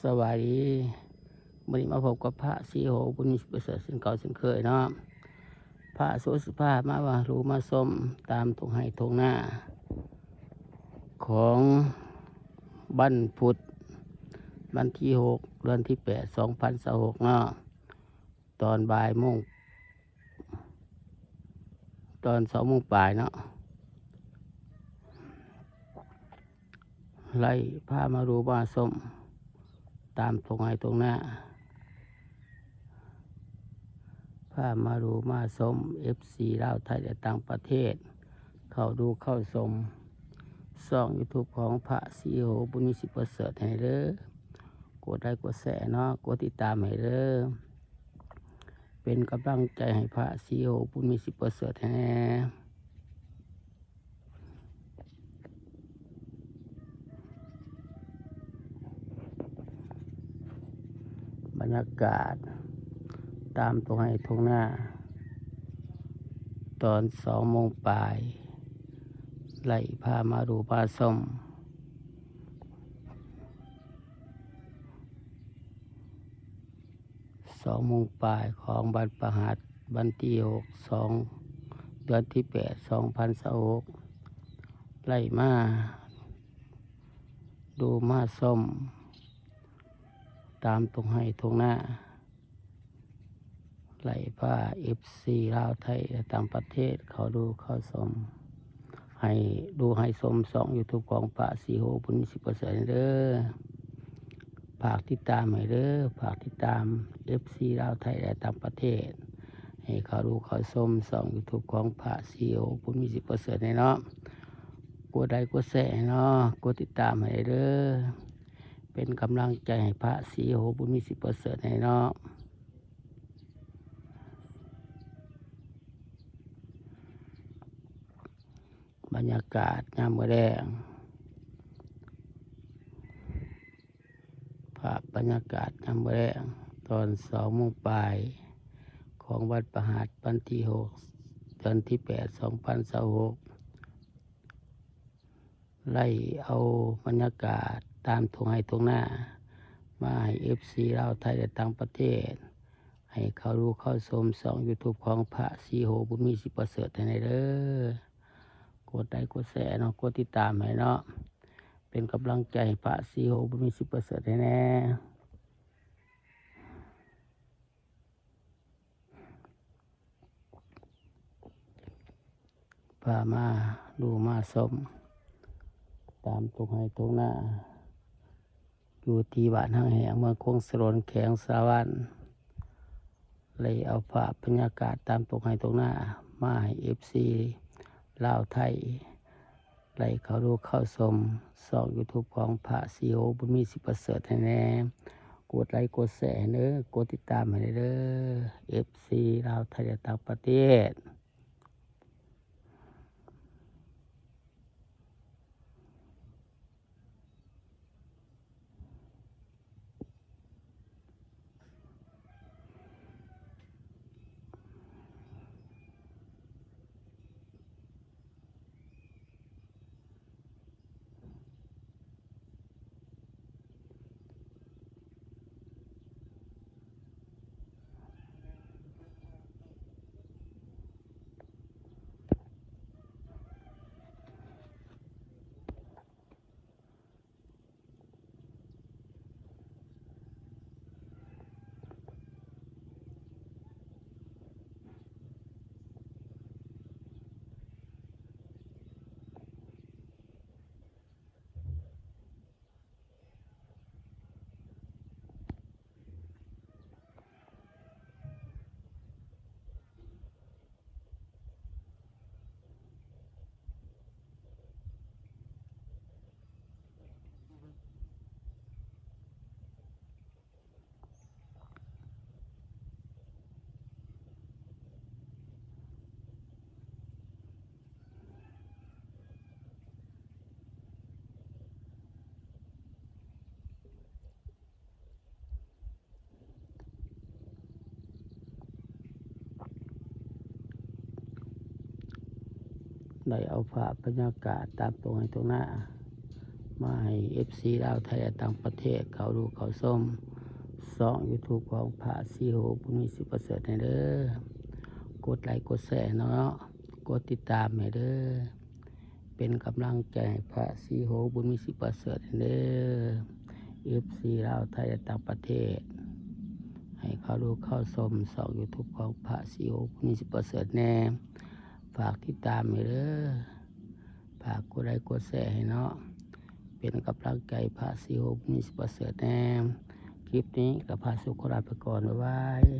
ສະບາຍດີ ມື້ນີ້ມາພົບກັບພະສີໂຫ ບຸນມີ ສິປະເສີດ ເຊັ່ນເກົ່າເຊັ່ນເຄີຍເນາະ. ພະໂສຊິພາມາວ່າ ມາດູມາຊົມຕາມທົ່ງໄຮ່ທົ່ງນາ ຂອງວັນພຸດ ວັນທີຫົກ ເດືອນທີແປດ ສອງພັນຊາວຫົກເນາະ. ຕອນບ່າຍໂມງ ຕອນສອງໂມງປາຍເນາະ ໄລ່ພາມາດູມາຊົມຕາມທົ່ງໄຮ່ທົ່ງນາ ພາມາດູມາຊົມ ເອັຟຊີ ລາວ ໄທ ແລະ ຕ່າງປະເທດ ເຂົ້າດູເຂົ້າຊົມຊ່ອງຢູທູບຂອງພະສີໂຫ ບຸນມີ ສິປະເສີດ ໃຫ້ເດີ. ກົດໄລກົດແຊເນາະ ກົດຕິດຕາມໃຫ້ເດີ ເປັນກຳລັງໃຈໃຫ້ພະສີໂຫ ບຸນມີ ສິປະເສີດ ແດ່. ບັນຍາກາດຕາມທົ່ງໄຮ່ທົ່ງນາ ຕອນສອງໂມງປາຍ ໄລ່ພາມາດູມາຊົມ ສອງໂມງປາຍຂອງວັນພະຫັດ ວັນທີຫົກ ສອງ ເດືອນທີແປດ ສອງພັນຊາວຫົກ ໄລ່ມາດູມາຊົມຕາມທົ່ງໄຮ່ທົ່ງນາ ໄລ່ພາ ເອັຟຊີ ລາວ ໄທ ແລະ ຕ່າງປະເທດ ເຂົ້າດູເຂົ້າຊົມ ໃຫ້ດູໃຫ້ຊົມຊ່ອງຢູທູບຂອງພະສີໂຫ ບຸນມີ ສິປະເສີດ ເດີ. ຝາກຕິດຕາມໃຫ້ເດີ ຝາກຕິດຕາມ ເອັຟຊີ ລາວ ໄທ ແລະ ຕ່າງປະເທດ ໃຫ້ເຂົ້າດູເຂົ້າຊົມຊ່ອງຢູທູບຂອງພະສີໂຫ ບຸນມີ ສິປະເສີດ ແດ່ເນາະ. ກົດໄລກົດແຊເນາະ ກົດຕິດຕາມໃຫ້ເດີ ເປັນກຳລັງໃຈໃຫ້ພະສີໂຫ ບຸນມີ ສິປະເສີດ ແດ່ເນາະ. ບັນຍາກາດຍາມມື້ແລງ ພາບບັນຍາກາດຍາມມື້ແລງ ຕອນສອງໂມງປາຍຂອງວັນພະຫັດ ວັນທີຫົກ ເດືອນທີແປດ ສອງພັນຊາວຫົກ ໄລ່ເອົາບັນຍາກາດຕາມທົ່ງໄຮ່ທົ່ງນາ ມາໃຫ້ ເອັຟຊີ ລາວ ໄທ ແລະ ຕ່າງປະເທດ ໃຫ້ເຂົ້າດູເຂົ້າຊົມຊ່ອງຢູທູບຂອງພະສີໂຫ ບຸນມີ ສິປະເສີດ ໃຫ້ແດ່ເດີ. ກົດໄລກົດແຊເນາະ ກົດຕິດຕາມໃຫ້ເນາະ ເປັນກຳລັງໃຈໃຫ້ພະສີໂຫ ບຸນມີ ສິປະເສີດ ໃຫ້ແດ່. ພາມາດູມາຊົມຕາມທົ່ງໄຮ່ທົ່ງນາ ຢູ່ທີ່ບ້ານຮັງແຮງ ເມືອງຄົງສະຫຼວນ ແຂວງສາລະວັນ ໄດ້ເອົາພາບບັນຍາກາດຕາມທົ່ງໄຮ່ທົ່ງນາ ມາໃຫ້ ເອັຟຊີ ລາວ ໄທ ໄດ້ເຂົ້າດູເຂົ້າຊົມຊ່ອງຢູທູບຂອງພະສີໂຫ ບຸນມີ ສິປະເສີດ ໃຫ້ແດ່. ກົດໄລກົດແຊໃຫ້ເດີ ກົດຕິດຕາມໃຫ້ແດ່ເດີ ເອັຟຊີ ລາວ ໄທ ແລະ ຕ່າງປະເທດ. ໄດ້ເອົາພາບບັນຍາກາດຕາມທົ່ງໄຮ່ທົ່ງນາ ມາໃຫ້ເອັຟຊີລາວ ໄທ ແລະ ຕ່າງປະເທດເຂົ້າດູເຂົ້າຊົມຊ່ອງຢູທູບຂອງພະສີໂຫ ບຸນມີ ສີປະເສີດແດ່ເດີ. ກົດໄລກົດແຊເນາະ, ກົດຕິດຕາມໃຫ້ເດີ. ເປັນກຳລັງໃຈໃຫ້ພະສີໂຫ ບຸນມີ ສີປະເສີດແດ່ເດີ. ເອັຟຊີລາວ ໄທ ແລະ ຕ່າງປະເທດ ໃຫ້ເຂົ້າດູເຂົ້າຊົມຊ່ອງຢູທູບຂອງພະສີໂຫ ບຸນມີ ສີປະເສີດແດ່. ຝາກຕິດຕາມໃຫ້ເດີ. ຝາກກົດໄລກົດແຊໃຫ້ເນາະ. ເປັນກຳລັງໃຈພະສີໂຫ ບຸນມີ ສີປະເສີດແດ່. ຄລິບນີ້ກໍພາສູ່ຄົນລາໄປກ່ອນ. ບາຍບາຍ.